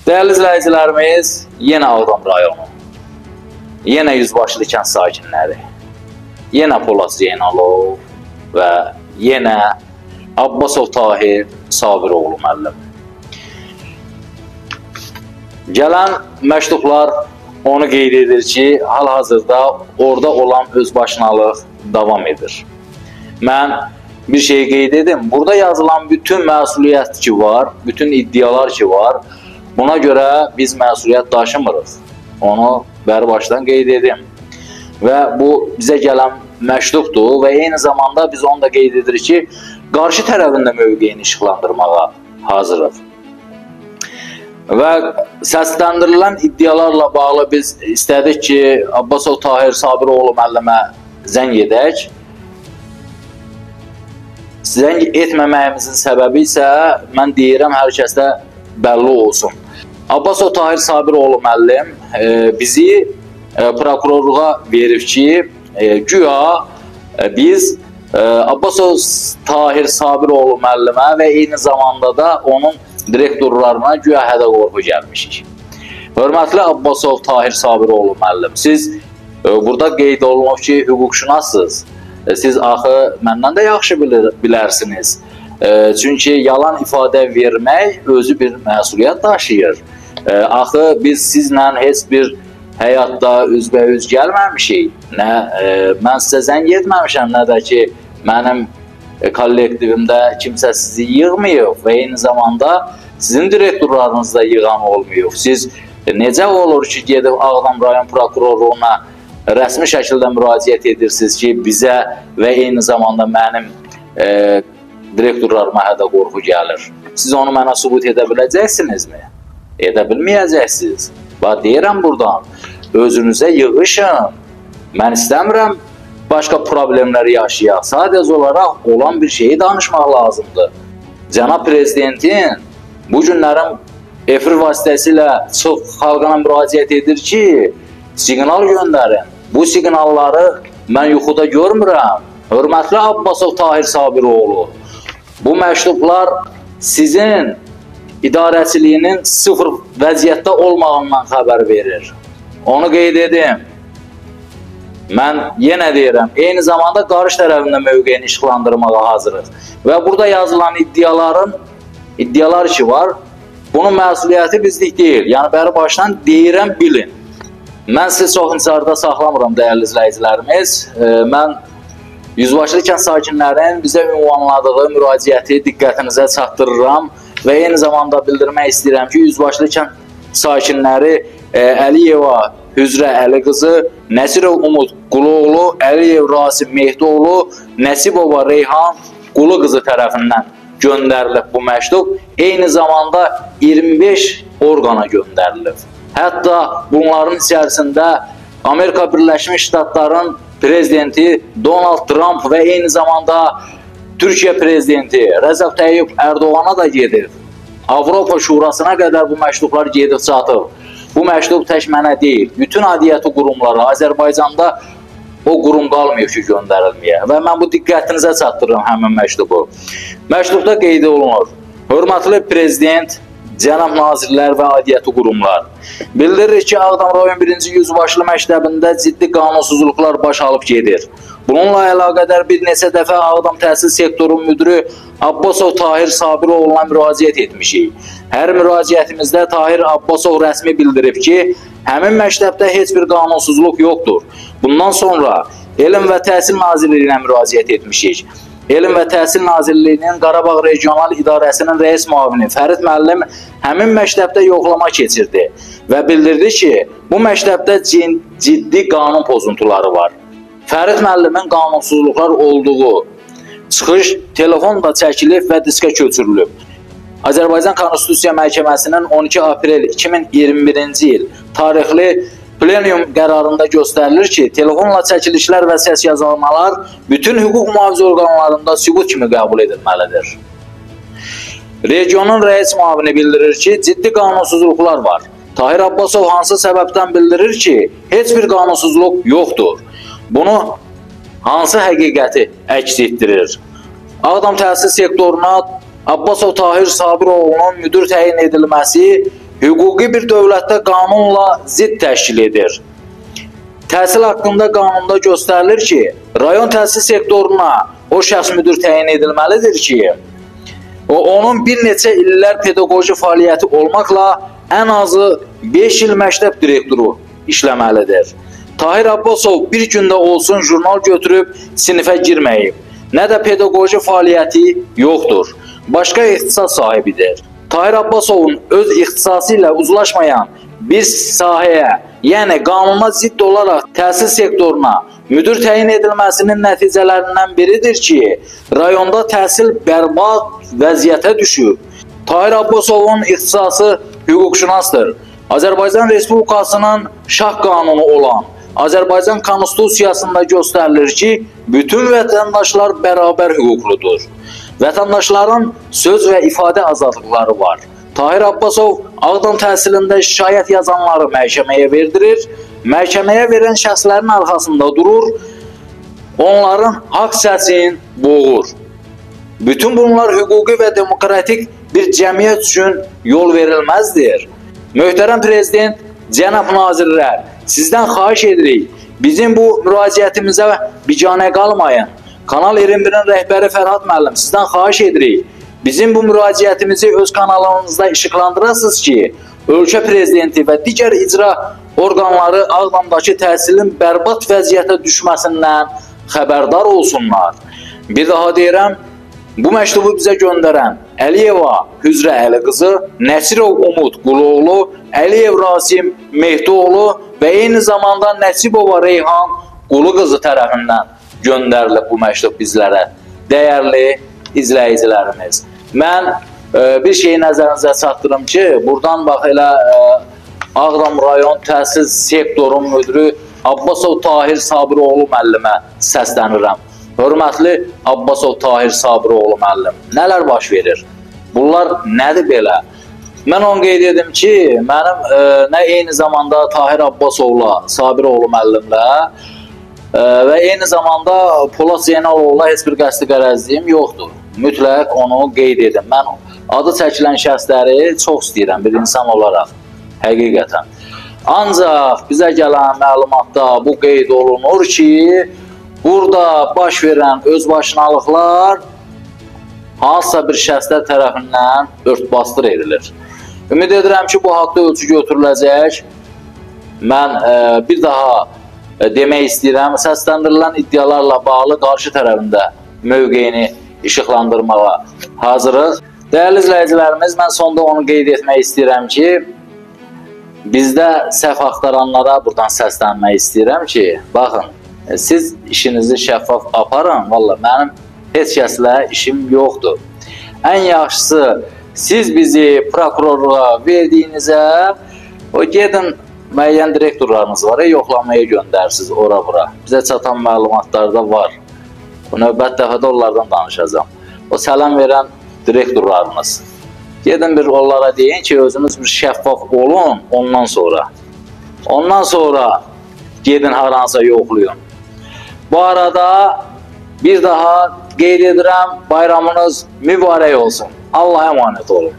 Dəyərli izləyicilərimiz, yenə Ağdam rayonu, yenə Yüzbaşılı kənd sakinləri, yenə Polad Zeynalov və yenə Abbasov Tahir Sabiroğlu müəllim. Gələn məktublar onu qeyd edir ki, hal-hazırda orada olan özbaşınalıq davam edir. Mən bir şey qeyd edim, burada yazılan bütün məsuliyyət ki var, bütün iddialar ki var, buna görə biz məsuliyyət daşımırıq. Onu bəri başdan qeyd edim. Və bu bizə gələn məktubdur və eyni zamanda biz onu da qeyd edirik ki, qarşı tərəfin də mövqeyini işıqlandırmağa hazırıq. Və səsləndirilən iddialarla bağlı biz istədik ki, Abbasov Tahir Sabiroğlu müəllimə zəng edək. Zəng etməməyimizin səbəbi isə mən deyirəm, hər kəsdə bəlli olsun. Abbasov Tahir Sabiroğlu müəllim bizi prokurorluğa verib ki, güya biz Abbasov Tahir Sabiroğlu müəllimə və eyni zamanda da onun direktorlarına güya hədə qorxu gəlmişik. Hörmətli Abbasov Tahir Sabiroğlu müəllim, siz burada qeyd olunub ki, hüquqşünassınız. Siz axı məndən də yaxşı bilərsiniz. Çünki yalan ifadə vermək özü bir məsuliyyət daşıyır. Axı biz sizlə heç bir həyatda üzbəüz gəlməmişik. Nə mən sizə zəng etməmişəm, nə də ki mənim kollektivimdə kimsə sizi yığmayıb və eyni zamanda sizin direktorlarınız da yığan olmayıb. Siz necə olur ki, gedib Ağdam rayon prokurorluğuna rəsmi şəkildə müraciət edirsiniz ki, bizə və eyni zamanda mənim direktorlarıma hədə qorxu gəlir. Siz onu mənə sübut edə biləcəksinizmi? Edə bilməyəcəksiniz. Bax, deyirəm buradan, özünüzə yığışın. Mən istəmirəm başqa problemləri yaşayaq. Sadəcə olaraq olan bir şeyi danışmaq lazımdır. Cənab Prezidentin bu günlərin efir vasitəsilə çox xalqına müraciət edir ki, siqnal göndərin. Bu siqnalları mən yuxuda görmürəm. Hörmətli Abbasov Tahir Sabiroğlu, bu məktublar sizin idarəçiliyinin sıfır vəziyyətdə olmağından xəbər verir. Onu qeyd edim. Mən yenə deyirəm, eyni zamanda qarşı tərəfində mövqeyini işıqlandırmağa hazırıq. Və burada yazılan iddialar ki var, bunun məsuliyyəti bizlik deyil. Yəni, bəri başdan deyirəm, bilin. Mən sizi çox intizarda saxlamıram, dəyərli izləyicilərimiz. Mən Yüzbaşılı kənd sakinlərinin bizə ünvanladığı müraciəti diqqətinizə çatdırıram və eyni zamanda bildirmək istəyirəm ki, Yüzbaşılı kənd sakinləri Əliyeva Hüzrə Əli qızı, Nəsirov Umud Quloğlu, Əliyev Rasim Mehdioğlu, Nəsibova Reyhan Qulu qızı tərəfindən göndərilib bu məktub. Eyni zamanda 25 orqana göndərilib. Hətta bunların içərisində Amerika Birləşmiş Ştatlarının prezidenti Donald Trump və eyni zamanda Türkiyə prezidenti Rəcəb Tayyip Ərdoğana da gedib. Avropa Şurasına qədər bu məktublar gedib çatıb. Bu məktub tək mənə deyil, bütün aidiyyəti qurumlara, Azərbaycanda o qurum qalmıyor ki, göndərilməyə. Və mən bu diqqətinizə çatdırıram həmin məktubu. Məktubda qeyd olunur, hörmətli prezident, cənab nazirlər və aidiyyəti qurumlar, bildiririk ki, Ağdam rayon 1-ci Yüzbaşılı məktəbində ciddi qanunsuzluqlar baş alıb gedir. Bununla əlaqədar bir neçə dəfə Ağdam təhsil sektoru müdürü Abbasov Tahir Sabiroğluna müraciət etmişik. Hər müraciətimizdə Tahir Abbasov rəsmi bildirib ki, həmin məktəbdə heç bir qanunsuzluq yoxdur. Bundan sonra Elm və Təhsil Nazirliyinə müraciət etmişik. Elm və Təhsil Nazirliyinin Qarabağ Regional İdarəsinin rəis müavini Fərid müəllim həmin məktəbdə yoxlama keçirdi və bildirdi ki, bu məktəbdə ciddi qanun pozuntuları var. Fərid müəllimin qanunsuzluqlar olduğu çıxış telefonla çəkilib və diskə köçürülüb. Azərbaycan Konstitusiya Məhkəməsinin 12 aprel 2021-ci il tarixli plenum qərarında göstərilir ki, telefonla çəkilişlər və səs yazılmalar bütün hüquq mühafizə orqanlarında sübut kimi qəbul edilməlidir. Regionun rəis müavini bildirir ki, ciddi qanunsuzluqlar var. Tahir Abbasov hansı səbəbdən bildirir ki, heç bir qanunsuzluq yoxdur. Bunu hansı həqiqəti əks etdirir? Ağdam təhsil sektoruna Abbasov Tahir Sabiroğlunun müdür təyin edilməsi Hüquqi bir dövlətdə qanunla zidd təşkil edir. Təhsil haqqında qanunda göstərilir ki, rayon təhsil sektoruna o şəxs müdir təyin edilməlidir ki, onun bir neçə illər pedaqoji fəaliyyəti olmaqla ən azı 5 il məktəb direktoru işləməlidir. Tahir Abbasov bir gündə olsun jurnal götürüb sinifə girməyib, nə də pedaqoji fəaliyyəti yoxdur. Başqa ixtisas sahibidir. Tahir Abbasovun öz ixtisası ilə uzlaşmayan bir sahəyə, yəni qanuna zidd olaraq təhsil sektoruna müdir təyin edilməsinin nəticələrindən biridir ki, rayonda təhsil bərbad vəziyyətə düşüb. Tahir Abbasovun ixtisası hüquqşünasdır. Azərbaycan Respublikasının şah qanunu olan Azərbaycan Konstitusiyasında göstərilir ki, bütün vətəndaşlar bərabər hüquqludur. Vətəndaşların söz və ifadə azadlıqları var. Tahir Abbasov Ağdam təhsilində şikayət yazanları məhkəməyə verdirir, məhkəməyə verən şəxslərin arxasında durur, onların haqq səsini boğur. Bütün bunlar hüquqi və demokratik bir cəmiyyət üçün yol verilməzdir. Möhtərəm Prezident, cənab nazirlər, sizdən xahiş edirik, bizim bu müraciətimizə biganə qalmayın. Kanal 21-in rəhbəri Fərhad müəllim, sizdən xahiş edirik, bizim bu müraciətimizi öz kanalınızda işıqlandırasınız ki, ölkə prezidenti və digər icra orqanları Ağdamdakı təhsilin bərbad vəziyyətə düşməsindən xəbərdar olsunlar. Bir daha deyirəm, bu məktubu bizə göndərən Əliyeva Hüzrə Əli qızı, Nəsirov Umud Quloğlu, Əliyev Rasim Mehdioğlu və eyni zamanda Nəsibova Reyhan Qulu qızı tərəfindən göndərilib bu məktub bizlərə. Dəyərli izləyicilərimiz, mən bir şeyi nəzərinizə çatdırım ki, buradan bax elə Ağdam rayon təhsil sektoru müdiri Abbasov Tahir Sabiroğlu müəllimə səslənirəm. Hörmətli Abbasov Tahir Sabiroğlu müəllim, nələr baş verir? Bunlar nədir belə? Mən onu qeyd edim ki, mənim nə eyni zamanda Tahir Abbasovla, Sabiroğlu müəllimlə və eyni zamanda Polad Zeynəlovla heç bir qəsdi qərəzliyim yoxdur. Mütləq onu qeyd edim. Mən adı çəkilən şəxsləri çox istəyirəm bir insan olaraq, həqiqətən. Ancaq bizə gələn məlumatda bu qeyd olunur ki, burada baş verən özbaşınalıqlar hansısa bir şəxslər tərəfindən örtbasdır edilir. Ümid edirəm ki, bu haqda ölçü götürüləcək. Mən bir daha demək istəyirəm, səsləndirilən iddialarla bağlı qarşı tərəfində mövqeyini işıqlandırmağa hazırıq. Dəyərli izləyicilərimiz, mən sonda onu qeyd etmək istəyirəm ki, bizdə səhv axtaranlara buradan səslənmək istəyirəm ki, baxın, siz işinizi şəffaf aparın, valla mənim heç kəslə işim yoxdur. Ən yaxşısı, siz bizi prokurorluğa verdiyinizə, o gedin müəyyən direktorlarınız var, yoxlamaya göndərsiniz ora-bura. Bizə çatan məlumatlarda var. Bu növbət dəfədə onlardan danışacağam. O sələm verən direktorlarınız. Gedin bir onlara deyin ki, özünüz bir şəffaf olun ondan sonra. Ondan sonra gedin haransa yoxlayın. Bu arada bir daha qeyd edirəm, bayramınız mübarək olsun. Allah'a emanet olun.